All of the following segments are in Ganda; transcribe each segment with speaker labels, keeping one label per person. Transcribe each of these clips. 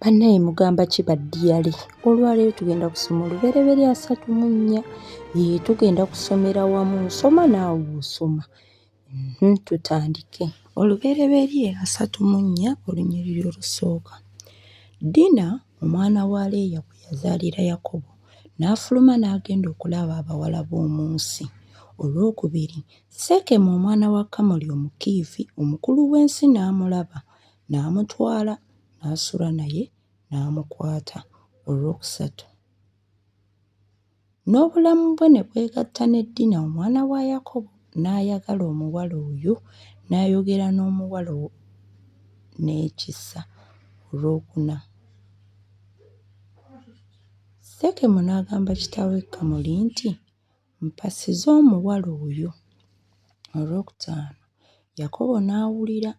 Speaker 1: Bannaye mugamba ki baddiyale? Olwaleero tugenda kusoma Olubereberye 34. Yee, tugenda kusomera wamu, nsoma naawe osoma. Tutandike. Olubereberye 34 olunyiriri olusooka. Dina omwana wa Leeya gwe yazaalira Yakobo n'afuluma n'agenda okulaba abawala b'omu nsi. Olwokubiri, Sekemu omwana wa Kamoli Omukiivi omukulu w'ensi n'amulaba, n'amutwala, n'asula naye, n'amukwata. Olwokusatu, n'obulamu bwe ne bwegatta ne Dina omwana wa Yakobo, n'ayagala omuwala oyo, n'ayogera n'omuwala n'ekisa. Olwokuna, Sekemu n'agamba kitaawe Kamoli nti, Mpasiza omuwala oyo. Olwokutaano, Yakobo n'awulira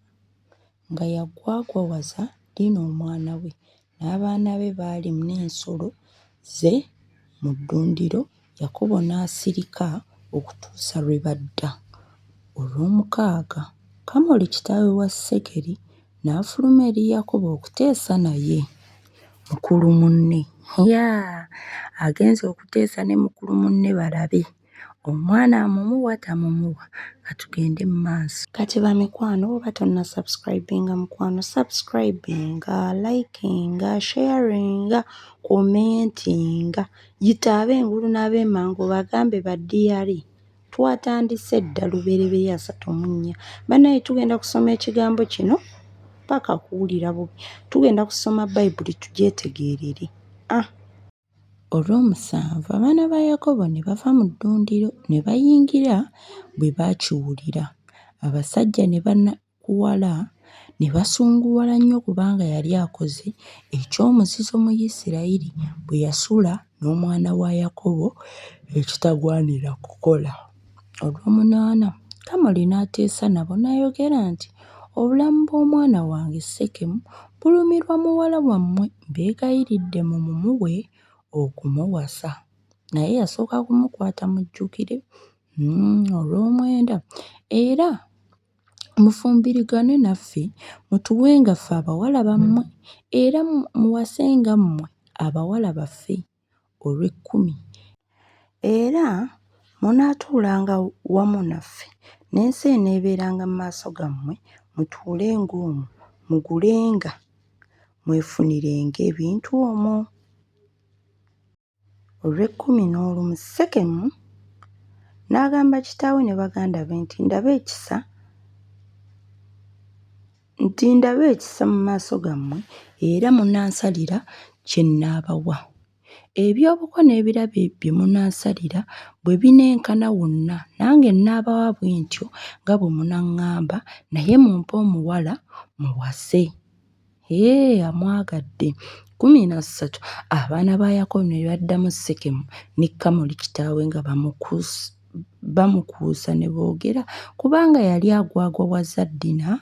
Speaker 1: nga yagwagwawaza Dina omwana we, n'abaana be baali n'ensolo ze mu ddundiro, Yakobo n'asirika okutuusa lwe badda. Olwomukaaga, Kamoli kitaawe wa Sekeri n'afuluma eri Yakobo okuteesa naye. Mukulu munne. Yaa! Agenze okuteesa ne mukulu munne balabe omwana amumuwa tamumuwa. Katugende mu maaso. Kati bamikwano oba tonna subscribinga mukwano subscribinga, likinga, sharinga, commentinga. Yita ab'engulu n'ab'emangu bagambe ba diyali. Twatandise dda Lubereberye 34. Bannaye tugenda kusoma ekigambo kino paka kuwulira bubi. Tugenda kusoma Bayibuli tugyetegeerere. Ah! Olw'omusanvu abaana ba Yakobo ne bava mu ddundiro ne bayingira bwe baakiwulira. Abasajja ne banakuwala ne basunguwala nnyo kubanga yali akoze eky'omuzizo mu Isirayiri bwe yasula n'omwana wa Yakobo ekitagwanira kukola. Olw'omunaana Kamoli n'ateesa nabo n'ayogera nti, Obulamu bw'omwana wange Sekemu bulumirwa muwala wammwe, mbeegayiridde mumumuwe okumuwasa. Naye yasooka kumukwata mujjukire. Olw'omwenda era mufumbirigane naffe, mutuwenga ffe abawala bammwe, era muwasenga mmwe abawala baffe. Olw'ekkumi. Era munaatuulanga wamu naffe, n'ensi eneebeeranga mu maaso gammwe, mutuulenga omwo, mugulenga mwefunirenga ebintu omwo. Olw'ekkumi n'olumu Sekemu n'agamba kitaawe ne baganda be nti, Ndabe ekisa nti ndabe ekisa mu maaso gammwe, era munansalira kye nnaabawa. Eby'obuko n'ebirabo bye munansalira bwe binenkana wonna, nange nnaabawa bwe ntyo nga bwe munaŋŋamba, naye mumpe omuwala muwase. Hee, amwagadde. 13 abaana ba Yakobo ne baddamu Sekemu ne Kamoli kitaawe nga bamukuusa ne boogera kubanga yali agwagwawaza Dina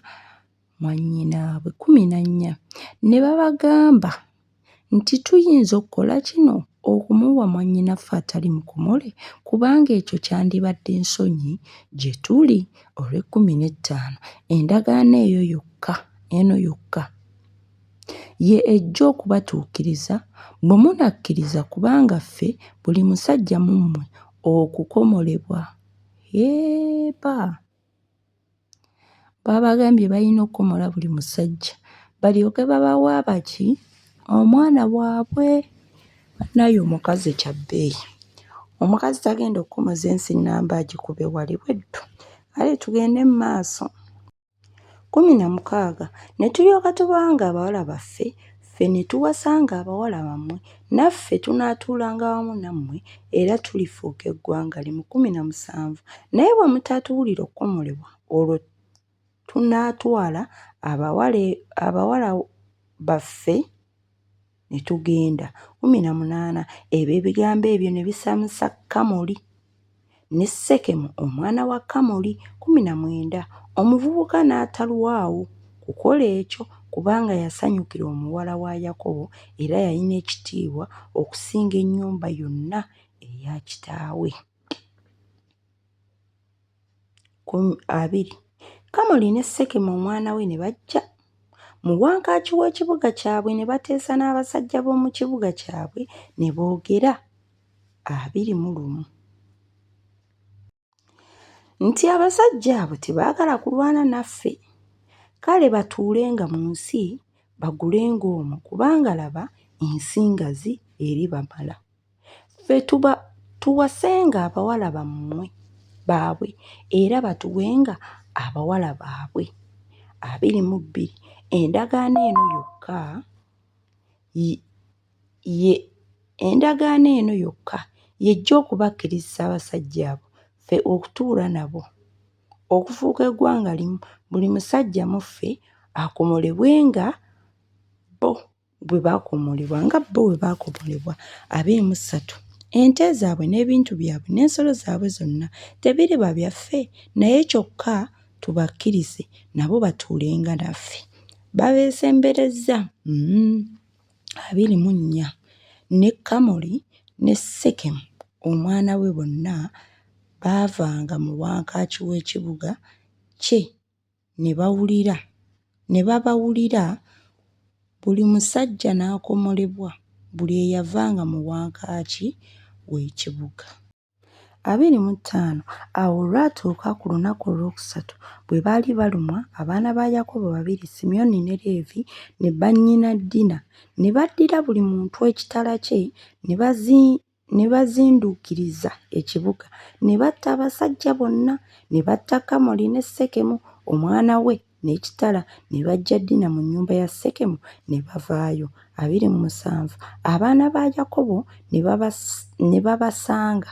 Speaker 1: mwannyinaabwe. 14 ne babagamba nti Tuyinza okukola kino, okumuwa mwannyinaffe atali mukomole? Kubanga ekyo kyandibadde nsonyi gye tuli. Olw'ekkumi n'ettaano endagaano eyo yokka eno yokka ye ejja okubatuukiriza, bwe munakkiriza kubanga ffe, buli musajja mu mmwe, okukomolebwa. Heeba! Baabagambye balina okukomola buli musajja balyoke babawe abaki omwana waabwe. Bannaye omukazi kya bbeeyi. Omukazi tagenda okukomoza ensi nnamba agikube wali bweddu. Kale tugende mu maaso. 16 ne tulyoka tubawanga abawala baffe, ffe ne tuwasanga abawala bammwe, naffe tunaatuulanga wamu nammwe, era tulifuuka eggwanga limu. 17 naye bwe mutaatuwulire okukomolebwa, olwo tunaatwala abawala baffe ne tugenda. 18 Ebyo ebigambo ebyo ne bisanyusa Kamoli ne Sekemu omwana wa Kamoli. 19 Omuvubuka n'atalwawo kukola ekyo, kubanga yasanyukira omuwala wa Yakobo, era yalina ekitiibwa okusinga ennyumba yonna eya kitaawe. 20 Kamoli ne Sekemu omwana we ne bajja Mu wankaaki w'ekibuga kyabwe ne bateesa n'abasajja b'omu kibuga kyabwe ne boogera 21. Nti Abasajja abo tebaagala kulwana naffe, kale batuulenga mu nsi bagulenga omwo, kubanga laba, ensi ngazi eribamala. Ffe tuwasenga abawala baabwe, era batuwenga abawala baabwe. 22 Endagaano eno yokka ye Endagaano eno yokka y'ejja okubakkirizisa abasajja abo ffe okutuula nabo, okufuuka eggwanga limu, buli musajja mu ffe akomolebwe nga bo bwe baakomolebwa nga bo bwe baakomolebwa. 23 Ente zaabwe n'ebintu byabwe n'ensolo zaabwe zonna tebiriba byaffe? Naye kyokka tubakkirize nabo batuulenga naffe. Babeesemberezza. 24 Ne Kamoli ne Sekemu omwana we bonna baavanga mu wankaaki w'ekibuga kye ne babawulira, buli musajja n'akomolebwa, buli eyavanga mu wankaaki w'ekibuga. 25 Awo olwatuuka ku lunaku olwokusatu, bwe baali balumwa, abaana ba Yakobo babiri Simyoni ne Leevi ne bannyina Dina, ne baddira buli muntu ekitala kye, ne bazinduukiriza ekibuga, ne batta abasajja bonna, ne batta Kamoli ne Sekemu omwana we n'ekitala, ne baggya Dina mu nnyumba ya Sekemu ne bavaayo. 27 Abaana ba Yakobo ne babasanga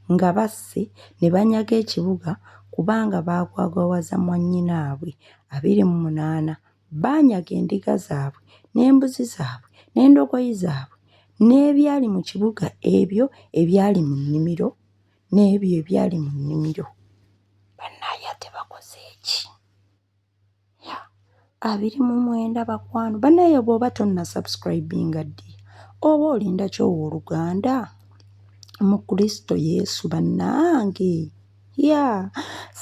Speaker 1: nga basse ne banyaga ekibuga, kubanga baagwagwawaza mwannyinaabwe. 28 Baanyaga endiga zaabwe n'embuzi zaabwe n'endogoyi zaabwe n'ebyali mu kibuga ebyo ebyali mu nnimiro n'ebyo ebyali mu nnimiro. Bannaaye ate bakoze ki? 29 bakwano bannaye bw'oba tonna subscribinga ddi oba olinda ki owooluganda mu Kristo Yesu bannange ya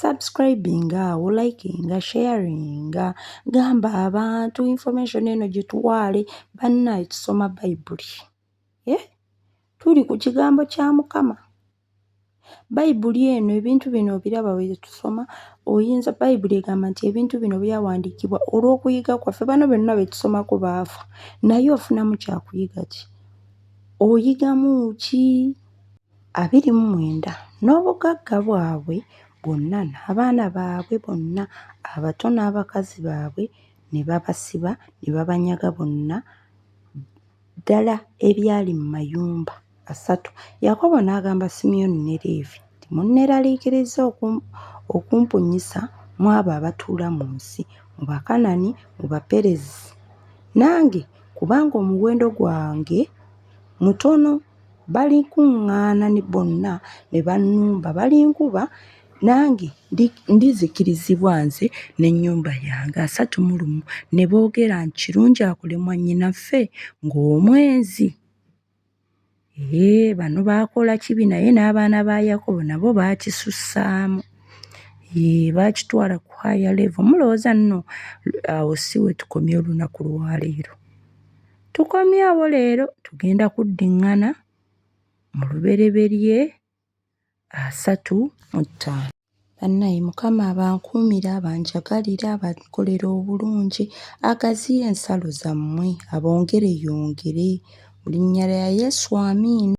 Speaker 1: subscribinga awo likinga sharinga gamba abantu information eno gitwale bannaye tusoma bayibuli eh? Tuli ku kigambo kya Mukama. Bayibuli eno ebintu bino obiraba bwe tusoma oyinza Bayibuli egamba nti ebintu bino byawandiikibwa olw'okuyiga kwaffe. Bano bonna be tusomako baafa naye ofunamu kyakuyiga ki? Oyigamu ki? 29 N'obugagga bwabwe bwonna n'abaana baabwe bonna abato n'abakazi baabwe ne babasiba ne babanyaga bonna ddala ebyali mu mayumba. Asatu Yakobo n'agamba Simyoni ne Leevi nti Munneeraliikirizza okumpunyisa mu abo abatuula mu nsi, mu Bakanani, mu Baperezi, nange, kubanga omuwendo gwange mutono, balikuŋŋaana bonna ne bannumba, balinkuba, nange ndizikirizibwa nze n'ennyumba yange. 31 Ne boogera nti Kirungi akole mwannyinaffe ng'omwenzi? Eeh, bano baakola kibi naye n'abaana ba Yakobo nabo baakisussaamu. Eeh, baakitwala ku higher level. Mulowooza nno awo si we tukomye olunaku lwa leero. Tukomye awo leero, tugenda kuddiŋŋana mu Lubereberye 35. Bannaye Mukama abankuumire, abanjagalire, abakolere obulungi, agaziye ensalo zammwe, abongereyongere. Mu linnya lya Yesu, amiina.